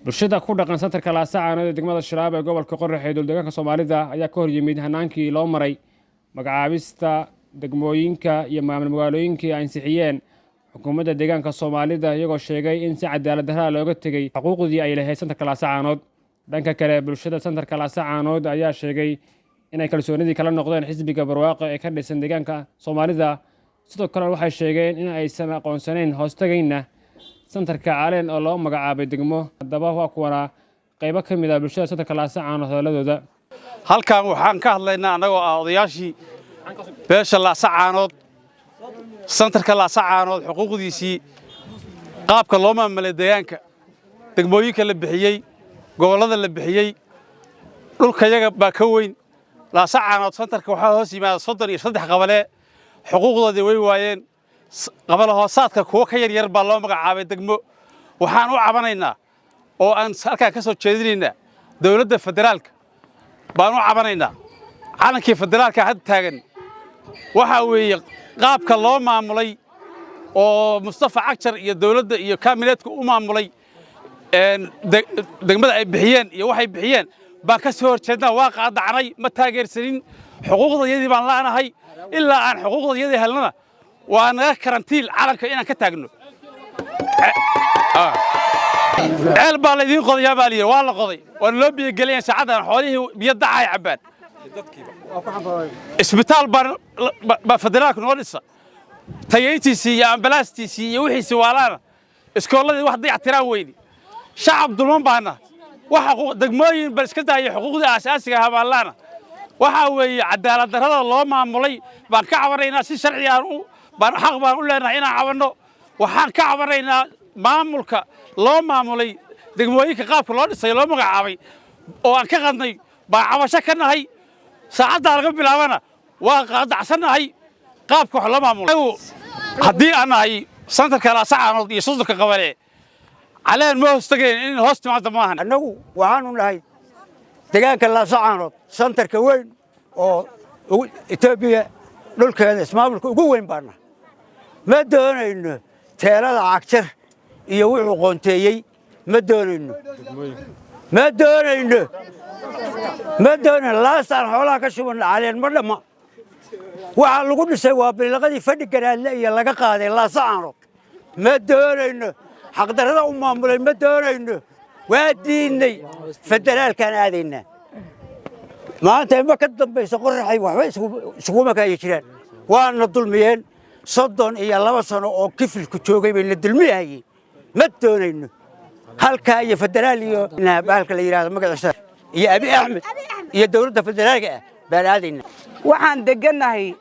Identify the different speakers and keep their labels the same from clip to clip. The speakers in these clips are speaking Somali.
Speaker 1: Bulshada ku dhaqan santarka Laasacaanood ee degmada Shiraab ee gobolka Qorax ee dowladdeegaanka Soomaalida ayaa ka horyimid hanaankii loo maray magacaabista degmooyinka iyo maamul magaalooyinkii ay ansixiyeen xukuumadda deegaanka Soomaalida, iyagoo sheegay in si cadaalad darraa looga tegey xuquuqdii ay lahayd santarka Laasacaanood. Dhanka kale, bulshada santarka Laasacaanood ayaa sheegay inay kalsoonidii kala noqdeen xisbiga Barwaaqo ee ka dhisan deegaanka Soomaalida. Sidoo kale waxay sheegeen in aysan aqoonsanayn hoostagayna santarka Caleen oo loo magacaabay degmo. Haddaba waa kuwana qaybo ka mid ah bulshada santarka Laasacaanood hadaladooda.
Speaker 2: Halkan waxaan ka hadlaynaa annagoo ah odayaashii beesha Laasacaanood, santarka Laasacaanood xuquuqdiisii, qaabka loo maamulay deegaanka, degmooyinka la bixiyey, gobollada la bixiyey. Dhulkayaga baa ka weyn Laasacaanood. Santarka waxaa hoos yimaada 33 qabalee. Xuquuqdoodii way waayeen. Qabale hoosaadka kuwo ka yaryar baa loo magacaabay degmo. Waxaan u cabanaynaa oo aan halkaan ka soo jeedinaynaa dowladda federaalka baan u cabanaynaa. Calankii federaalka hadda taagan waxaa weeye qaabka loo maamulay oo Mustafa Cagjar iyo dowladda iyo kaabineedka u maamulay degmada ay bixiyeen iyo waxay bixiyeen baan ka soo horjeednaa. Waa qaadacnay, ma taageersanin. Xuquuqdayadii baan la'nahay. Ilaa aan xuquuqdayadii helnana, waa naga karantiil calanka inaan ka taagno. Ceel baa laydiin qodayaa baa layidhi, waa la qoday, waana loo biyogeliyeen. Saacaddan xoolihii biyo dacay cabbaan. Isbitaal baa federaalku noo dhisa, tayayntiisii iyo ambalaastiisii iyo wixiisii waalaana. Iskoolladii wax dayactiraan weyni. Shacab dulman baana wax degmooyin bal iska daaya, xuquuqdii aasaasiga ahaa baan laana. Waxaa weeye cadaalad darrada loo maamulay baan ka cabanaynaa. Si sharci aan u baan xaq baan u leenahay inaan cabanno. Waxaan ka cabanaynaa maamulka loo maamulay degmooyinka, qaabka loo dhisay, loo magacaabay oo aan ka qadnay baan cabasho ka nahay. Saacaddaa laga bilaabana waa qaadacsannahay qaabka wax loo maamulay. Haddii aan nahay santarka Laasacaanood iyo 30-ka qabale, Caleen ma hoos tagayn, in hoos timaada maahan.
Speaker 3: Annagu waxaanu nahay deegaanka Laasacaanood, santarka weyn oo Etoobiya dhulkeeda ismaamulka ugu weyn baana. Ma doonayno teelada Cagjar iyo wuxuu qoonteeyey. Ma doonayno, ma doonayno, ma doonayno. Laastaan xoolaha ka shubanna Caleen ma dhamma. Waxaa lagu dhisay waa bilaqadii fadhi garaadle iyo laga qaaday Laasacaanood. Ma doonayno xaqdarrada u maamulay, ma doonayno, waa diidnay. Federaalkaan aadaynaa. Maanta ima ka dambayso Qoraxay waxba iskuma kaaya jiraan. Waana dulmiyeen. 32 sano oo kifilku joogay bay na dulmiyahayeen. Ma doonayno halkaa iyo federaal iyo bahalka la yidhahdo magaciisa iyo Abi Axmed iyo dowladda federaalka ah baan aadaynaa.
Speaker 4: Waxaan degannahay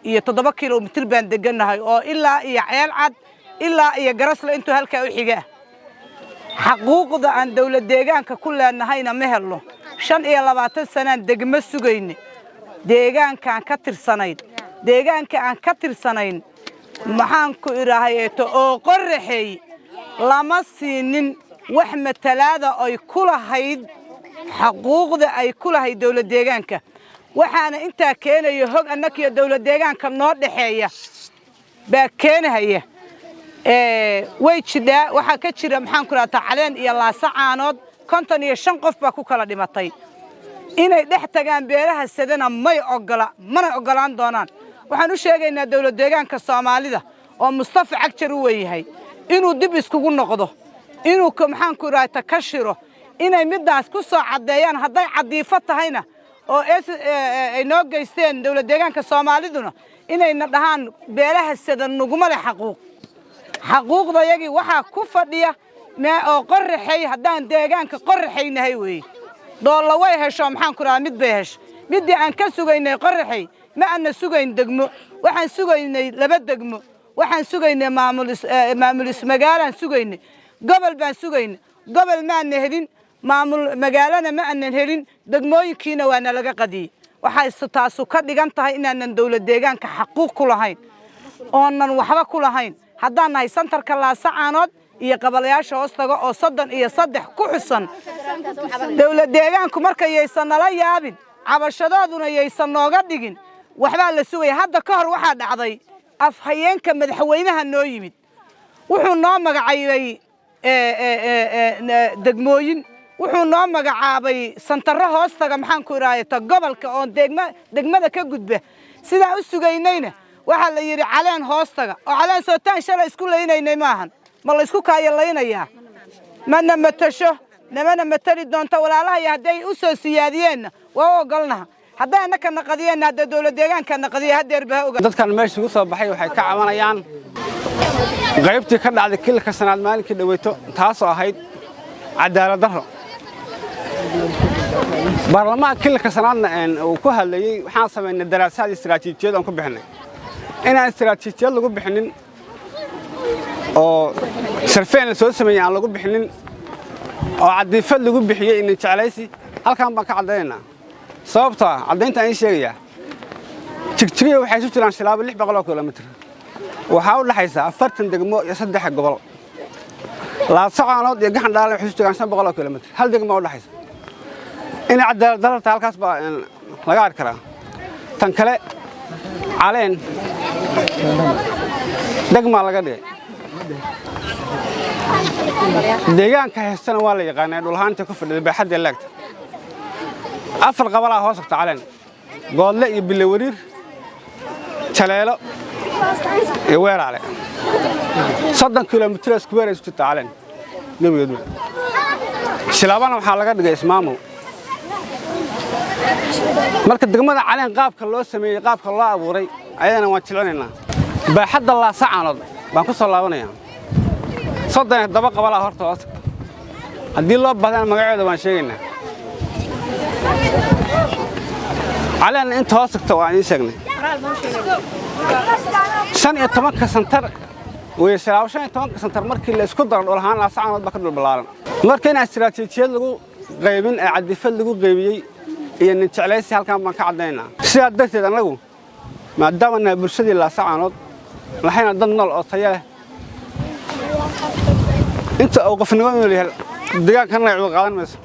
Speaker 4: 787 kilomitir baan degannahay, oo ilaa iyo Ceel Cad, ilaa iyo Garasle intuu halkaa u xigaa. Xaquuqda aan dawlad deegaanka ku leenahayna ma helno. 25 sanaan degmo sugayne. Deegaankaan ka tirsanayn, deegaanka aan ka tirsanayn, maxaan ku idhaahayeeto, oo Qoraxeey lama siinin wax matalaada ay ku lahayd, xaquuqda ay ku lahayd dawlad deegaanka. Waxaana intaa keenaya hog annakiyo dawlad deegaanka noo dhexeeya baa keenahaya. Way jidhaa. Waxaa ka jira, maxaan ku idhahdaa, Caleen iyo Laasacaanood 55 qof baa ku kala dhimatay. Inay dhex tagaan beelaha Sadana may ogola, mana ogolaan doonaan. Waxaan u sheegaynaa dawlad deegaanka Soomaalida oo Mustafa Cagjar u weeyahay inuu dib iskugu noqdo, inuu, maxaan ku idhahdaa, ka shiro, inay middaas ku soo caddeeyaan. Hadday cadiifo tahayna oo ay noo geysteen dawlad deegaanka Soomaaliduna, inayna dhahaan beelaha Sada nuguma leh xaquuq. Xaquuqdayagii waxaa ku fadhiya oo Qoraxay. Haddaan deegaanka Qoraxaynahay weeye. Doolla way hesho, maxaan ku dhahaa, mid bay hesho. Middii aan ka sugaynay Qoraxay ma aanna sugayn degmo. Waxaan sugaynay laba degmo, waxaan sugaynay maamul ismagaalaan sugaynay, gobol baan sugaynay. Gobol maana helin, maamul magaalana ma aanan helin, degmooyinkiina waa nalaga qadiyey. Waxay taasu ka dhigan tahay inaanan dawlad deegaanka xaquuq ku lahayn oonan waxba ku lahayn haddaan nahay santarka Laasacaanood iyo qabalayaasha hoostaga oo 33 ku xusan dawlad deegaanku. Marka yaysan nala yaabin, cabashadooduna yaysan nooga dhigin waxbaa la sugaya. Hadda ka hor waxaa dhacday, afhayeenka madaxweynaha noo yimid, wuxuu noo magacaybay. Degmooyin wuxuu noo magacaabay santaro hoostaga, maxaan ku idhaahda, gobolka oo degmada ka gudba. Sidaan u sugaynayna waxaa la yidhi Caleen hoostaga oo Caleen sootaan shalay isku laynaynay maahan. Ma la isku kaayalaynayaa? Mana matasho, namana matali doonto. Walaalahaya hadday u soo siyaadiyeenna waa u ogolnaha, hadday annaka naqadiyeenna, hadda dowlad deegaanka naqadiya hadeerba ha oga.
Speaker 2: Dadkan meesha ugu soo baxay waxay ka cabanayaan qaybtii ka dhacday kilka sanaad maalinkii dhaweyto, taasoo ahayd cadaalad darro. Baarlamaanka kilka sanaadna uu ku hadlayey waxaan samaynay daraasaad, istiraatiijiyad aan ku bixinay. Inaan istiraatiijiyad lagu bixinin oo survey la soo sameeyey aan lagu bixinin oo cadiifad lagu bixiyey inin jeclaysi, halkan baan ka caddaynaynaa. Sababtoo ah caddaynta aan sheegayaa, Jigjigiya waxay isu jiraan Shilaabo 600 kilomitir. Waxaa u dhaxaysa 40 degmo iyo 3 gobol. Laasacaanood iyo Gaxan Dhaale waxay isu jiraan 500 kilomitir, hal degmo u dhaxaysa. Inay cadaalad darrata halkaas baa laga arki karaa. Tan kale, Caleen degmaa laga dhigay. Deegaanka haystana waa la yaqaanaa, dhulahaanta ku fadhida baaxadda laagta. Afar qabalaa hoos tagta Caleen: Goodle iyo Bilowariir, Jaleelo iyo Weeraale. 30 kilomitir square isu jirta Caleen gebigeedba. Shilaabana waxaa laga dhigay ismaamul. Marka degmada Caleen qaabka loo sameeyey, qaabka loo abuuray, ayadana waan jilcinaynaa. Baaxadda Laasacaanood baan ku soo laabanayaa. 37 qabalaa horta hoos tagta. Haddii loo baahdana magacooda waan sheegaynaa. Caleen inta hoos tagta waan idiin sheegnay. 15-ka santar wey Shilaabo. 15-ka santar markii la isku daro, dhul ahaan Laasacaanood baa ka dhul ballaaran. Marka inaan istiraatiijiyad lagu qaybin ee cadifad lagu qaybiyey iyo nin jeclaysi, halkan baan ka caddaynaa. Sidaa darteed, annagu maadaama nahay bulshadii Laasacaanood, waxayna dad nool oo tayo leh, inta uu qofnimo nool yahay deegaankan ay cudur qaadan mayso.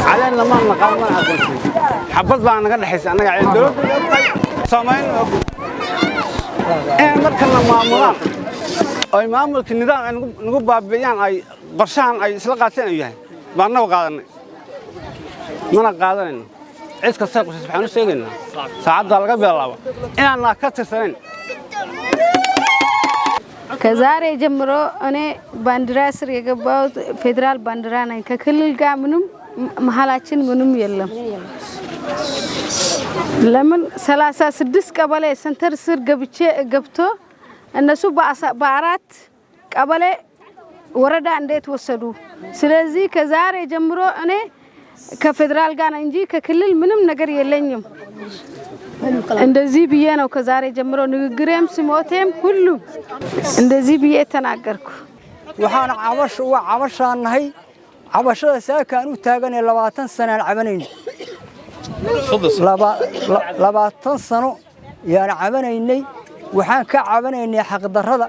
Speaker 2: Caleenna maan naqaan, mana aqoonsan. Xabad baa naga dhexaysa annaga Caleen, dowladda way ogtahay, Soomaalina og. Inay markana maamulaan oy maamulka nidaam ay nagu baabi'iyaan, ay qorshahan ay isla qaateen uu yahay baan annagu qaadanay, mana qaadanayno. Cid kastay qusays waxaan u sheegaynaa saacaddaa laga bilaabo inaanna ka tirsanayn.
Speaker 5: ከዛሬ ጀምሮ እኔ ባንዲራ ስር የገባሁት ፌዴራል ባንዲራ ነኝ። ከክልል ጋር ምንም መሀላችን ምንም የለም። ለምን 36 ቀበሌ ሰንተር ስር ገብቼ ገብቶ እነሱ በአራት ቀበሌ ወረዳ እንዴት ወሰዱ? ስለዚህ ከዛሬ ጀምሮ እኔ ከፌዴራል ጋር ነኝ እንጂ ከክልል ምንም ነገር የለኝም። እንደዚህ ብዬ ነው ከዛሬ ጀምሮ ንግግሬም ስሞቴም ሁሉም እንደዚህ ብዬ ተናገርኩ።
Speaker 3: Waxaan cabash waa cabashaan nahay. Cabashada saakaan u taaganay, 20 sanaan cabanayn, 20 sano yaan cabanaynay. Waxaan ka cabanaynay xaqdarrada,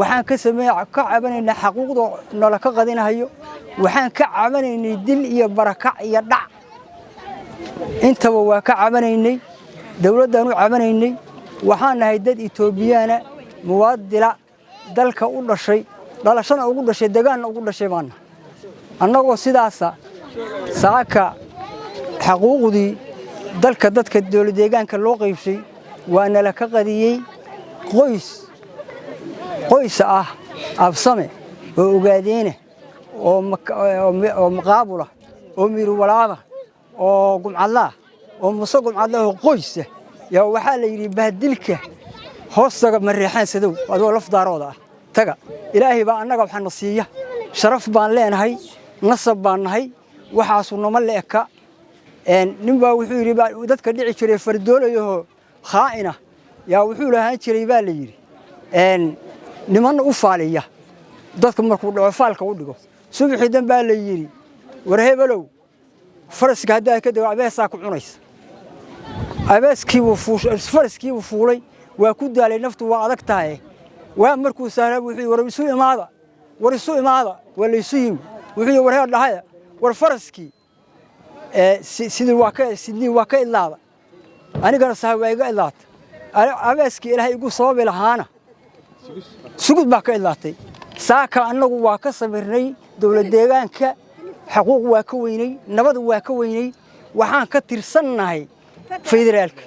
Speaker 3: waxaan ka samey ka cabanaynay xaquuqda nala ka qadinahayo, waxaan ka cabanaynay dil iyo barakac iyo dhac, intaba waa ka cabanaynay. Dowladdaan u cabanaynay. Waxaan nahay dad Itoobiyaana, muwaadila dalka u dhashay, dhalashana ugu dhashay, degaanna ugu dhashay baana. Annagoo sidaasa saaka xaquuqdii dalka dadka dowlad deegaanka loo qaybshay waa nala ka qadiyey. Qoys qoys ah Absame oo Ogaadeena oo Maqaabula oo Miirwalaaba oo Gumcadlaa oo Muse Gumcadla oo qoysa yaa waxaa la yidhi bahdilka hoostaga Mareexaan Sadow adoo lafdaarooda ah taga. Ilaahay baa annaga waxaa na siiya sharaf baan leenahay, nasab baan nahay, waxaasu nama le'eka. Nin baa wuxuu yidhi dadka dhici jiray fardoolayaho khaa'ina yaa wuxuu lahaan jiray baa la yidhi nimanna u faaliya dadka markuu dhaco faalka u dhigo. Subaxii dan baa la yidhi, war hebelow, faraska haddaad ka dego abeesaa ku cunaysa. Abeeskiibuu faraskiibuu fuulay, waa ku daalay, naftu waa adag tahay. Waa markuu saaraa wuxuu yidhi, war isu imaada, war isu imaada. Waa laysu yimi. Wuxuu yidhi, war heer dhahaya, war faraskii sidii waa ka sidnii waa ka idlaada, anigana sahay waa iga idlaata, abeeskii Ilaahay igu sababi lahaana sugud baa ka idlaatay.
Speaker 6: Saaka annagu waa ka samirnay dowlad deegaanka, xaquuq waa ka weynay, nabad waa ka weynay. Waxaan ka tirsannahay federaalka.